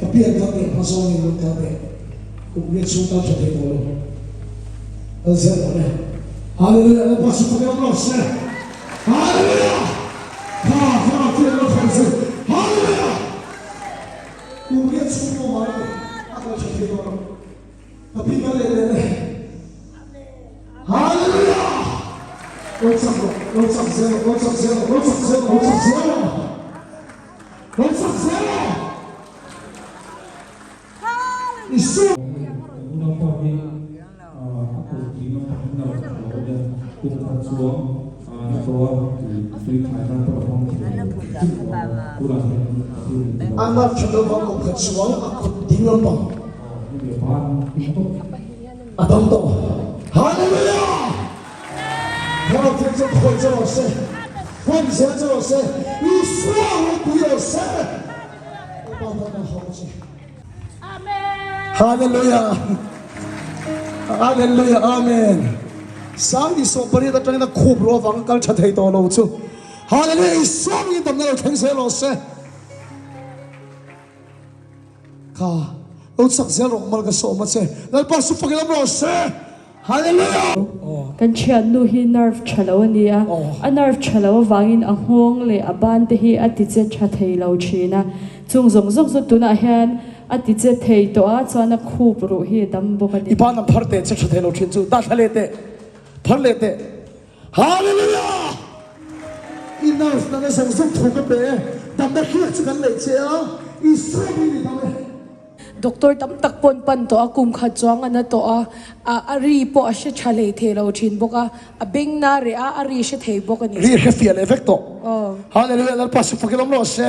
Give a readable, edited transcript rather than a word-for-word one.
Ka pian kal leh hma zawngin rawn kal teh. Kum riat chhung kal tha thei tawh lo. Kal zel rawh le. Hallelujah Lalpa chu fak ram rawh se. Hallelujah! Kha thlarau thian lo khawi chu. Hallelujah! Kum riat chhung pawh mai a kal tha thei tawh lo. Ka pi kal leh leh le. Hallelujah! Lo chak rawh, lo chak zel rawh, lo chak zel rawh, lo chak zel rawh, lo chak zel rawh. Lo chak zel rawh. Isua. Kan unaupa hi a kut ding lampang in a rawn tha lo nia, kum khat chuang na tawh a tui khai nan pawh a hmang thei lo chin tawh a, tunah hian thil in ti lo. A nat tha lo vang kum khat chuang a kut ding lampang. A dam tawh. Hallelujah! Thlarau Thiang chuan khawi che rawh se, huam zel che rawh se, Isua ropui rawh se. Lalpa tan a hau che. Hallelujah! Hallelujah! Amen! Sang Isua pariat atangin a khup ruah avanga kal tha thei tawh lo chu. Hallelujah! Isua mingin damna lo thleng zel rawh se. Kha lo chak zel rawh mal ka sawm a che. Lalpa su fak i lam rawh se. Hallelujah! Kan thiannu hi nerve tha lo a ni a, a nerve tha lo avangin a nghawng leh a ban te hi a ti che tha thei lo thin a, chung zawng zawng chu tunah hian a ti che thei tawh a, chuan a khup ruh hi a dam bawk a ni. I ban ang phar teh che tha thei lo thin chu dah thla leh teh, phar leh teh. Hallelujah! I nerve nana zawng zawng thu ka pe e, damna hriak chu kan neih che a, Isua mi ni dam e. Doctor tam tak pawn pan tawh a, kum khat chuang a na tawh a, a a ri pawh a hre tha hlei thei lo thin bawk a, a beng na reh a, a ri hre thei bawk a ni. Ri hre fiah leh vek tawh. Hallelujah Lalpa sifak i lawm rawh se.